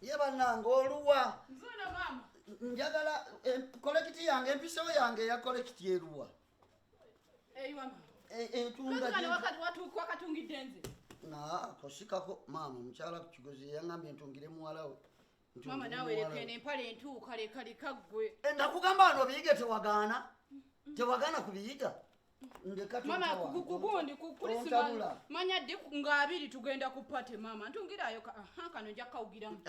Ye bannange oluwa? Njagala kolekiti yange, empiso yange eya kolekiti eruwa? Entunga wakatungidde nze. Kosikako maama mukyala ku Kigozi yaŋŋambye ntungire muwala we. Mama nawe leka eno empale entuuka, leka leka ggwe. Nakugamba wano obiyige, tewagaana, tewagaana kubiyiga. Ndeka. Mama. Tontawa, Kugundi ku Christmas. Tontabula. Manya ddi nga 20 tugenda ku party, mama. Ntungirayo ka aha kano nja kawugiramu.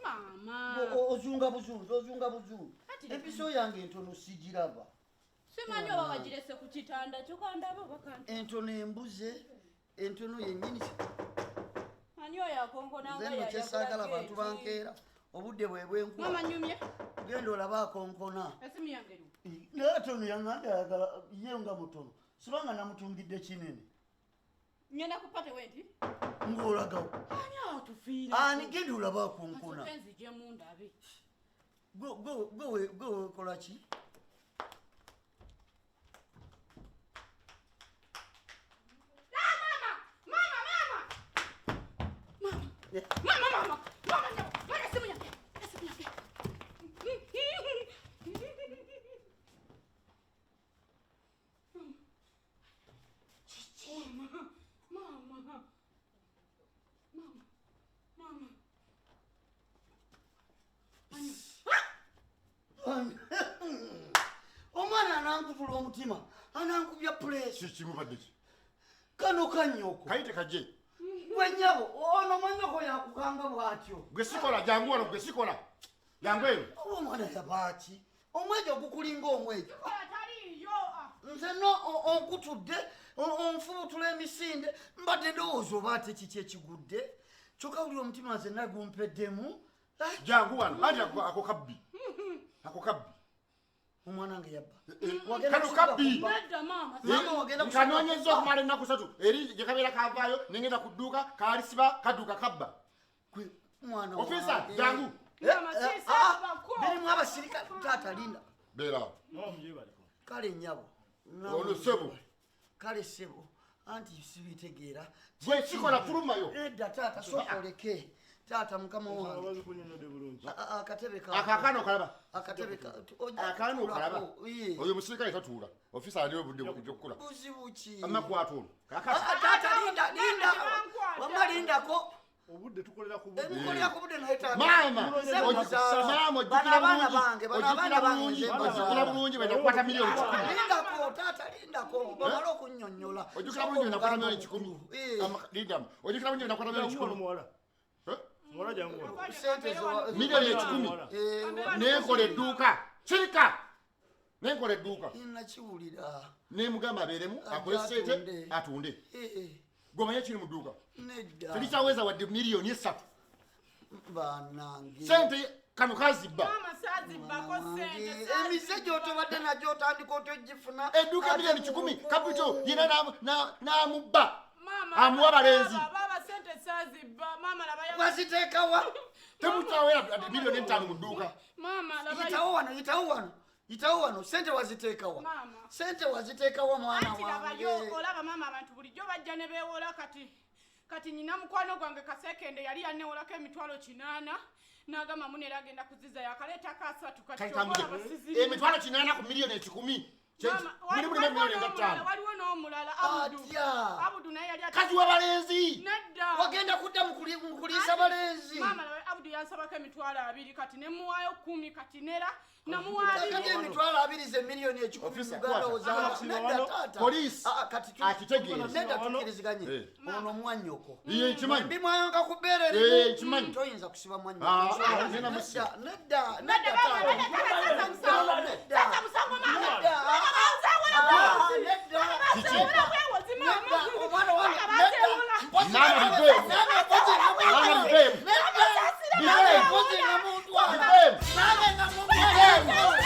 Mama. Ozunga buzunzi, ozunga buzunzi. Ati leka. Empiso yange entono sigiraba. Simanyi oba wagirese ku kitanda kyo kandaba oba kandi. Entono embuze, entono yennyini. Ani oyo akonkona Nze nga nno yayagula kyesaagala bantu geeti? bankeera obudde bwe bwenkuba. Mama nyumye. Genda olaba akonkona. Esimu yange eriwo. Naye ate ono yaŋŋambye ayagala ye nga mutono, sibanga namutungidde kinene. Ngenda ku party wenti. Ng'olagawo? Ani atufiira? Ani? Genda olaba akonkona. Asooke nzije mundabe. Gwe wekola ki? Ah, mama! Mama, mama! Mama, mama! Mama, nyabo! Mama, esimu yange! Esimu yange! Mama, mama, mama, mama. Omwana anankutula omutima, anankubya pressure. Kikimubadde ki? Kano kanyoko. Kayite kajje. Gwe nyabo, ono mwanyoko yakukanga bw'atyo. Gwe sikola, jangu wano. Gwe sikola, jangu eno. Oba omwana yabaaki? Omwejo ogukulinga omwejo. Kola taliiyo. Ah. Nze no onkutudde, onfubutula emisinde, mbadde ndowooza oba ate kiki ekigudde, kyokka wuli omutima nze nagumpeddemu. Ah, Jangu wano anti ako kabbi, ako kabbi. Omwana nge yabba. Eh, Wagenda kano kusuka kabbi. kubba. Nedda maama. Maama, wagenda kusuka Nkanoonyeza kubba. okumala ennaku 3 eri gye kabeera kavaayo, nengenda ku dduuka kalisiba kadduuka kabba. Gwe, mwana Ofisa, wange. jangu. Eh, Mama, eh, siisa ah, bako. birimu abasirikale. Taata, linda. Beerawo. Kale nnyabo. Ono ssebo. Kale ssebo, anti sibitegeera. Gwe sikola, fulumayo. Nedda taata, sooka oleke taata, mukama wange. Babikunyonyodde bulungi. Akatebe ka Akakaana okalaba? Akatebe ka ojja Akaana okalaba? kutuulako. Iye. Oyo musirikale tatuula, ofisa aliwo budde bwokukula. Buzibu ki? Amakwata ono kakati. Ah, taata, linda, linda. Tebankwata. Wamma lindako. Obudde tukolera ku budde. Emukolera ku budde, naye taata. Maama, Nze muzaala. maama, Bano ojjukira abaana bulungi, bange, bano ojjukira abaana bange bulungi, nze ojjukira mbazaala. bulungi bwe nakwata miliyoni 100? Lindako taata, lindako bamale okunnyonnyola. Ojjukira bulungi bwe nakwata miliyoni 100? Eh. Lindamu, ojjukira bulungi bwe nakwata miliyoni Jangu wano 100? muwala. Eh? Muwala, jangu wano. Sente Miliyoni 100. Eh, Nenkola edduuka, kirika nenkola edduuka. Nakiwulira. Nemugamba abeeremu akole Ajja sente. atunde. Atunde. Eh, Gwomanye kiri mu dduuka? Nedda. Terikyaweza wadde miliyoni 3. Banange. Sente kano kazibba. Mama, saazibbako ssente. Emize gy'otobadde nagyo otandika otya ogifuna? Edduuka miliyoni 100, capital yina n'amubba. Mama, Amuwa balenzi. Baba, baba, sente saazibba. Mama, labayo. Waziteekawa? Temukyawera miliyoni 5 mu dduuka. Mama, labayo. Yitawo wano, yitawo wano, yitawo wano. Sente waziteekawa? Mama. Sente waziteekawa, mwana Anti labayo, wange? olaba mama, abantu bulijjo bajja ne beewola. Kati nyina mukwano gwange Kasekende yali yanneewolako emitwalo 8, n'agamba munera agenda kuziza, yakaleetako 30. Kati Kati kyova tambuze. olaba sizirina. 800,000 ku miliyoni 100. Mama, Muli mulimu emiliyoni nga waliwo 5. Waliwo n'omulala Abudu. Atya? Abudu naye yali Kazi wa balenzi. Nedda. Wagenda kudda mu kuliisa balenzi? Maama, labayo, Abudu yansabako emitwalo 20, kati ne muwaayo 10, kati nera namuwa Kakati 20. 20,000 ze miliyoni 100 Officer, Uganda. kwata. Ozaala. Siba Nedda wano. taata. Police. Ah, ah, kati Akitegeere. Nedda, Wano. tukkiriziganye. Eh. Ono mwanyoko. Iye, nkimanyi. Bimwayonka ku bbeere Eh, erimu. nkimanyi. Toyinza kusiba mwanyoko. Ah, ah, nze namusiba. Nedda, nedda, Nedda, nedda, mama, taata. nedda, taata, sasa musango. Nedda. Sasa musango, mama. Nedda. Mama, banzeewola Ah, bwewozi. nedda. Kiki? Banzeewola bwewozi, mama. Nedda, omwana wange, Mama, nedda. banzeewola. Mama, bigwe. Nedda.